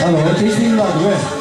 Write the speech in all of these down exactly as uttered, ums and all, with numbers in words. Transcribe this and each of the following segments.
ཨོ་དེ་ཤིང་ལ་དུ་བས།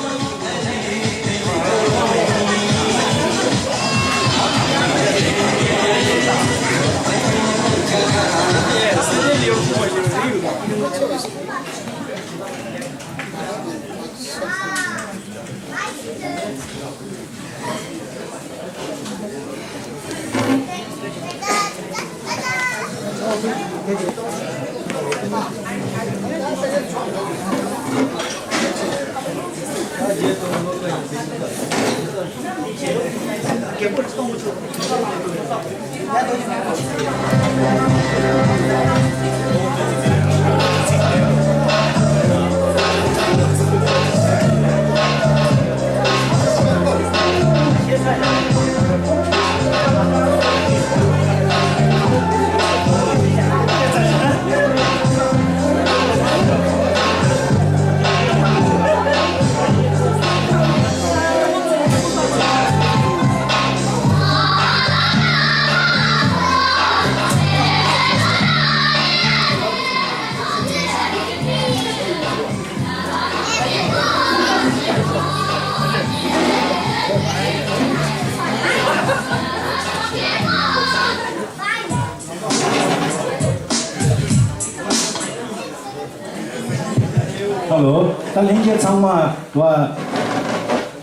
ཧ་ལོ། ད་ལྷན་རྒྱས་ཚང་མ་བ་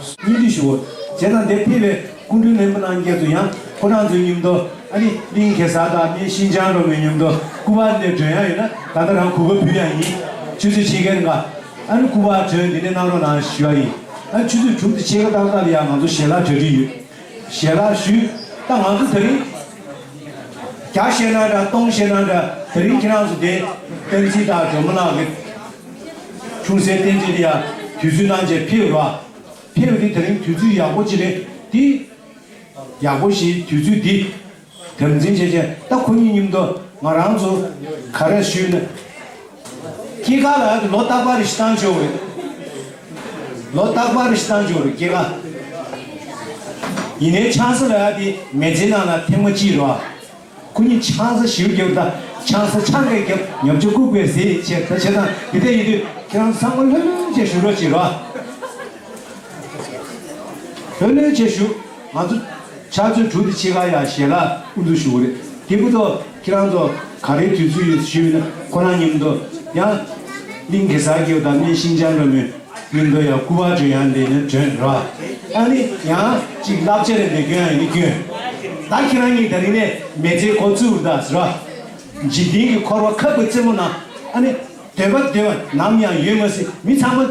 སྙིང་བསྡུས་ཞུ། བྱས་ཙང་འདིར་ཕེབས་པའི་སྐུ་མགྲོན་ལྷན་པ་རྣམས་ཀྱི་ཚུལ་ཡང་ཁོ་རང་ཚོའི་མཉམ་དུ་ཨ་ནི་གླིང་གེ་སར་དང་སྨན་ཤིང་ལྕང་སྒྲོལ་མའི་མཉམ་དུ་སྐུ་པར་འདིར་སྒྲོན་ཡ་ཡོད་ན་ད་ལྟ་རང་གོ་སྐབས་ཕུལ་ཡ་ཡིན། ཆུ་ཚོད་ཕྱེད་ཀའི་རིང་ག་ཨ་ནི་སྐུ་པར་སྒྲོན་འདི་ནས་གནང་རོགས་གནང་ཞུ་བ་ཡིན། ཨ་ནི་ཆུ་ཚོད་དྲུག་དང་ཕྱེད་ཀ་ཏག་ཏག་ལ་ཡང་ང་ཚོ་ཞལ་ལག་གྲ་སྒྲིག་ཡོད། ཞལ་ལག་ཞུས། ད་ང་ཚོ་དེ་རིང་བརྒྱ་བཤད་ན་འདྲ་སྟོང་བཤད་ན་འདྲ་དེ་རིང་ཁྱེད་རང་ཚོ་དེ་བསྟན་འཛིན་དང་སྒྲོལ་མ་ལགས་ཀྱི་ཆུང་སྲིད་བསྟན་འཛིན་དེ་ཡང་དུས་ཚོད་གནང་བྱས་ཕེབས་རོགས། ཕེབས་དེ་དེ་རིང་དུས་ཚོད་ཡག་པོ་ཅིག་རེད་དེ། ཡག་པོ་ཞིག་དུས་ཚོད་འདི་དམ་འཛིན་བྱས་བྱས་ད་ཁོ་གཉིས་མཉམ་དུ་ང་རང་ཚོ་ག་རེ་ཞུས་ན། སྐྱེས་སྐར་ལ་ལོ་རྟག་པར་ཞིག་བཏང་ཆོག་རེད། ལོ་རྟག་པར་ཞིག་བཏང་ཆོག་རེད་སྐྱེས་སྐར། ཡིན་ནའི་ཆང་ས་ལ་དེ་མི་ཚེ་ནང་ལ་ཐེངས་མ་གཅིག་རེད་བ། ཁོ་གཉིས་ཆང་ས་ཞིབ་རྒྱབ་ད་ཆང་ས་ཆང་གས་རྒྱབ་ཉོབ་ཆ་ལྐུགས་པས་ཟེར་བྱས་ད་བྱས་ཙང་དེ་ལྟ་ཡིན་དུས་ཁྱེད་རང་ཚོ་ཚང་མ་ལྷོད་ལྷོད་བྱས་བཞུགས་རོགས་བྱེད་རོགས། ལྷོད་ལྷོད་བྱས་བཞུགས། ང་ཚོ་ཕྱག་ཚོད་དྲུག་དང་ཕྱེད་ཀ་ཡ་ཞལ་ལག་དབུ་འཛུགས་ཞུ་གི་རེད། དེ་བུ་ཚོ་ཁྱེད་རང་ཚོ་ག་རེ་དུས་ཚོད་ཡོད་ཞུས་ན་ཁོ་རང་མཉམ་དུ་ཡང་གླིང་གེ་སར་སྐྱེ་བོ་དང་སྨན་ཤིང་ལྕང་སྒྲོལ་མའི་མཉམ་དུ་ཡང་སྐུ་པར་སྒྲོན་ཡང་འདི་ནས་སྒྲོན་རོགས། ཨ་ནི་ཡང་གཅིག་བསླབ་བྱ་རེ་འདི་སྐྱོན་ཡང་ཡིན་གྱི་སྐྱོན། ད་ཁྱེད་རང་གཉིས་དེ་རིང་ནས་མི་ཚེ་འགོ་བཙུགས་རོགས་ཟེར་རོགས། འཇིག་རྟེན་གྱི་འཁོར་བ་ཁབ་ཀྱི་རྩེ་མོ་ན་ཨ་ནི་འདོད་པ་འདོད་པ་ནམ་ཡང་ཡོད་མ་སྲིད། མི་ཚང་མ་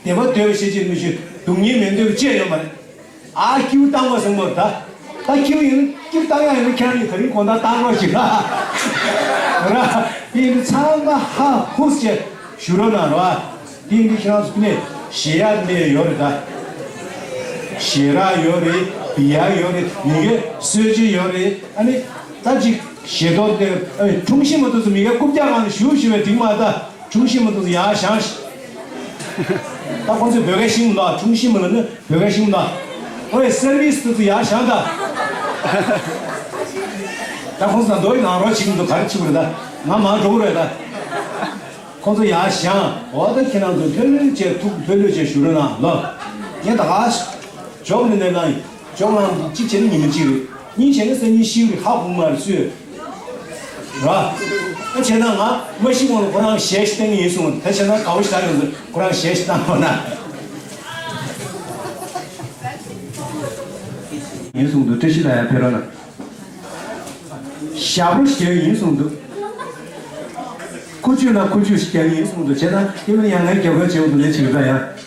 འདོད་པ་འདོད་པ་ཞེས་བྱེད་མི་ཞུ། སྡུག་བསྔལ་མི་འདོད་པ་ཅི་ཡང་ཡོད་མ་རེད། ཨ་ཁྱེའུ་བཏང་བ་བཟང་པོ་ད། ད་ཁྱེའུ་ཡིན་ཁྱེའུ་བཏང་ཡ་ཡིན་ན་ཁྱེད་རང་གིས་ད་རིང་དགོང་དག་བཏང་རོགས་ཞིག་ལ། ར། དེ་ཡིན་དུས་ཚང་མ་ཧ་ཧུས་བྱས་ཞུ་རོགས་གནང་རོགས། དེ་ཡིན་དུས་ཁྱེད་རང་ཚོ་ནས་ཞེ་ཡག་འདི་ཡོད་རེད་ད། ཞེ་རག་ཡོད་རེད། སྦི་ཡག་ཡོད་རེད། མི་གའི་གསོལ་ཇ་ཡོད་རེད། ཨ་ནི་ད་ཅིག་ཞེ་ཏོག་དེ་ཨ་ནི་འཁྲུངས་ཤིང་མ་ཐུག་ཚོ་མི་གའི་རྐུབ་བཀྱག་ནང་ནས་ཞུ་ཞུ་བའི་འགྲིག་མ་ད། གྲུང་ཤིང་མ་འདུག་ཡར་བཞེངས་ཤིག་ད་ཁོང་ཚོས་བོད་སྐད་ཤེས་མི་འདུག་གྲུང་ཤིང་མ་ལ་ནི་བོད་སྐད་ཤེས་མི་འདུག་ཨོའི་སེར་བིས་དེ་ཚོ་ཡར་བཞེངས་ད། ད་ཁོང་ཚོ་ད་མདོ་ཡི་ནང་རོགས་བྱེད་མི་འདུག་ག་རེ་བྱེད་དགོས་རེད་ད། ང་མར་འགྲོ་གི་རེད་ད། ཁོང་ཚོ་ཡར་བཞེངས། འོ་ད་ཁྱེད་རང་ཚོ་ལྷོད་ལྷོད་བྱས་ཐུགས་ལྷོད་ལྷོད་བྱས་བཞུགས་རོགས་གནང་ལོ། ངས་ད་ག་ཇོག་ནས་ནས་ལ་ཇོག་ལ་གཅིག་བྱས་ན་ཉི་མ་གཅིག་རེད། གཉིས་བྱས་ན་སང་ཉིན་ཤི་བའི་ཧ་གོ་མ་རེད་སུས། ར། ཨ་བྱས་ན་ང་མ་ཤི་གོང་ལ་ཁོ་རང་ཞལ་ཞིག་བཏང་གི་ཡིན་གསུངས། ད་བྱས་ན་དགའ་བོ་ཞིག་བཏང་ཡོང་ཟེར་ཁོ་རང་ཞལ་ཞིག་བཏང་བ་ན། ཡིན་གསུངས་འདུག་བཀྲ་ཤིས་ལ་ཡར་ཕེབས་རོགས་གནང་། ཞབས་བྲོ་ཞིག་རྒྱག་ཡིན་གསུངས་འདུག་ཁུ་བྱུག་ལ་ཁུ་བྱུག་ཞིག་རྒྱག་ཡིན་གསུངས་འདུག་བྱས་ན་དེ་མིན་ཡང་ངའི་རྒྱབ་སྐྱོར་བྱེད་འོང་འདུག་ལས་བྱེད་ཀྱི་ད་ཡང་།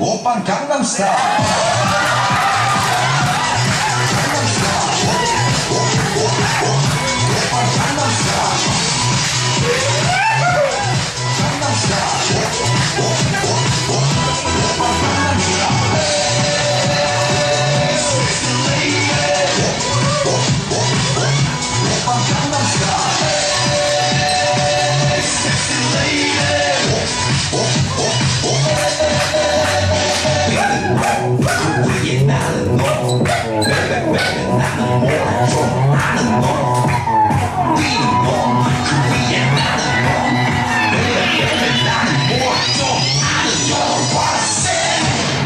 Oppa Gangnam Style.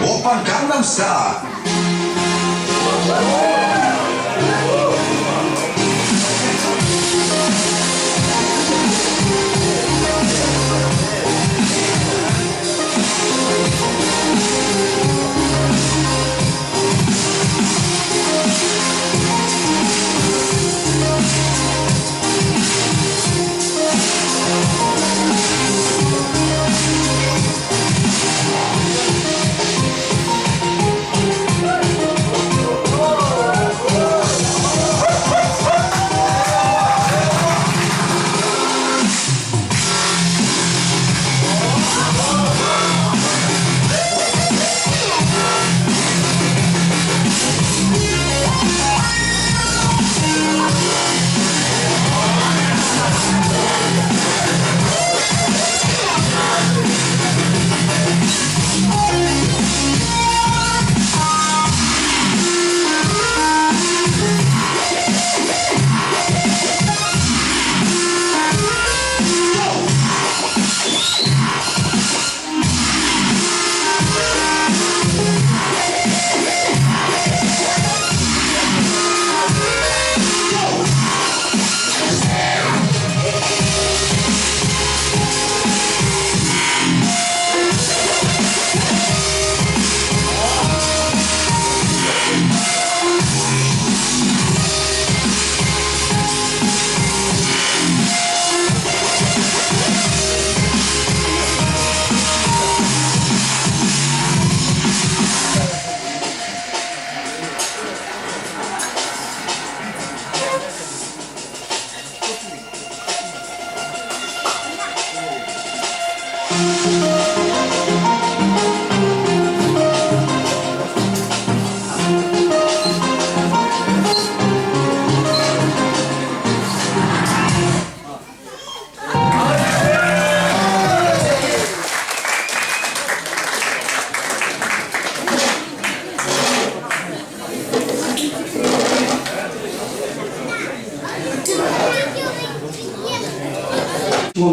Oppa Gangnam Style.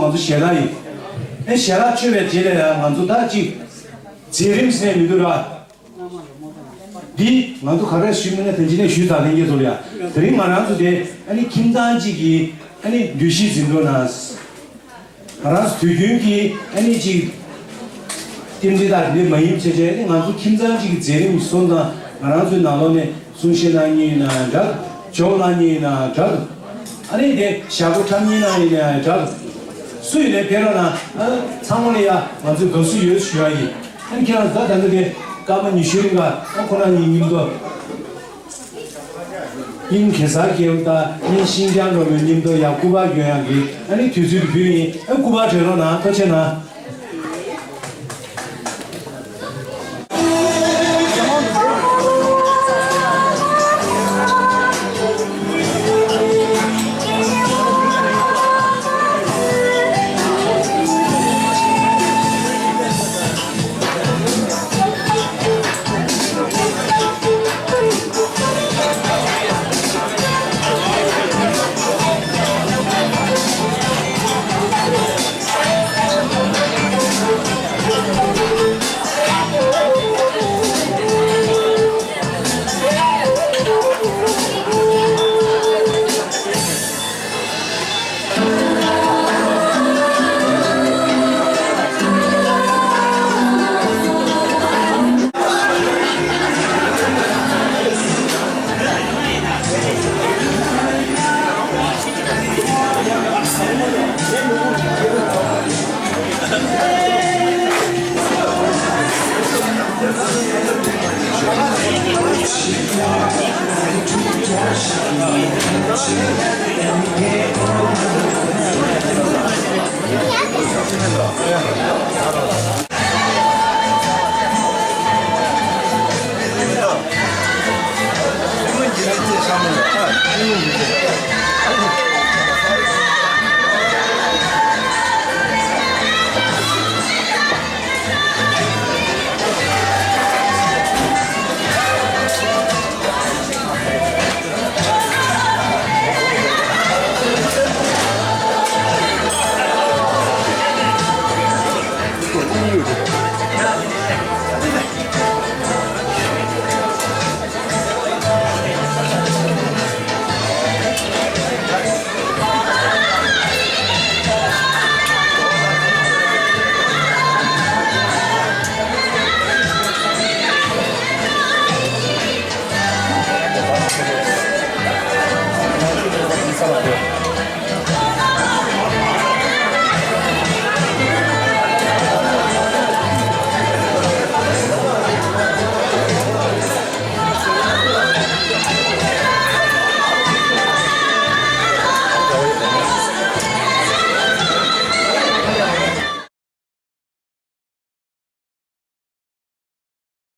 ང་ཚོ་ཞལ་ལག་ཡིན། ཨེ་ཞལ་ལག་མཆོད་པའི་རྗེས་ལ་ཡང་ང་ཚོ་ད་ཅིག་མཛད་རིམ་ཟེར་མི་འདུག་ར། འདི་ང་ཚོ་ག་རེ་ཞུས་མིན་ན་དེ་འཇིག་ནས་ཞུས་ཚར་ལེན་གྱི་ཚོ་ལ་ཡ། དེ་རིང་ང་རང་ཚོ་དེ་ཨ་ནི་ཁྱིམ་ཚང་གཅིག་གི་ཨ་ནི་འདུ་ཤེས་འཛིན་གྲོགས་ན། ང་རང་ཚོ་དུས་རྒྱུན་གྱི་ཨ་ནི་ཅིག་རྟེན་འབྲེལ་དང་འདི་མ་ཡིན་བྱས་བྱས་ཨ་ནི་ང་ཚོ་ཁྱིམ་ཚང་གཅིག་གི་མཛད་རིམ་སོང་ཙང་ང་རང་ཚོའི་ནང་ལོགས་ནས་གསུང་བཤད་གནང་མཁན་ཡིན་ན་འདྲ། ཇོག་གནང་མཁན་ཡིན་ན་འདྲ། ཨ་ནི་དེ་ཞག་པོ་འཁྲབ་མཁན་གནང་ཡིན་ན་འདྲ། སུ་ཡིན་ནའི་ཕེབས་རོགས་གནང་། ཨ་ཚང་མ་ལ་ཡ་ང་ཚོས་དགའ་བསུ་ཡོད་ཞུ་ཡ་ཡིན། ཨ་ནི་ཁྱེད་རང་ཚོ་ད་ལྟ་དེ་སྐར་མ་ཉི་ཤུ་རིང་ག་ཨ་ཁོ་རང་གཉིས་མཉམ་དུ། དབྱིན་གེ་སར་རྒྱལ་པོ་དང་དབྱིན་ཤིན་ཅང་འགྲོ་བའི་མཉམ་དུ་ཡང་སྐུ་པར་གྱོན་ཡག་གི་ཨ་ནི་དུས་ཚོད་དུ་ཕུལ་ཡིན། ཨ་སྐུ་པར་གྱོན་རོགས་གནང་། ཐུགས་རྗེ་གནང་།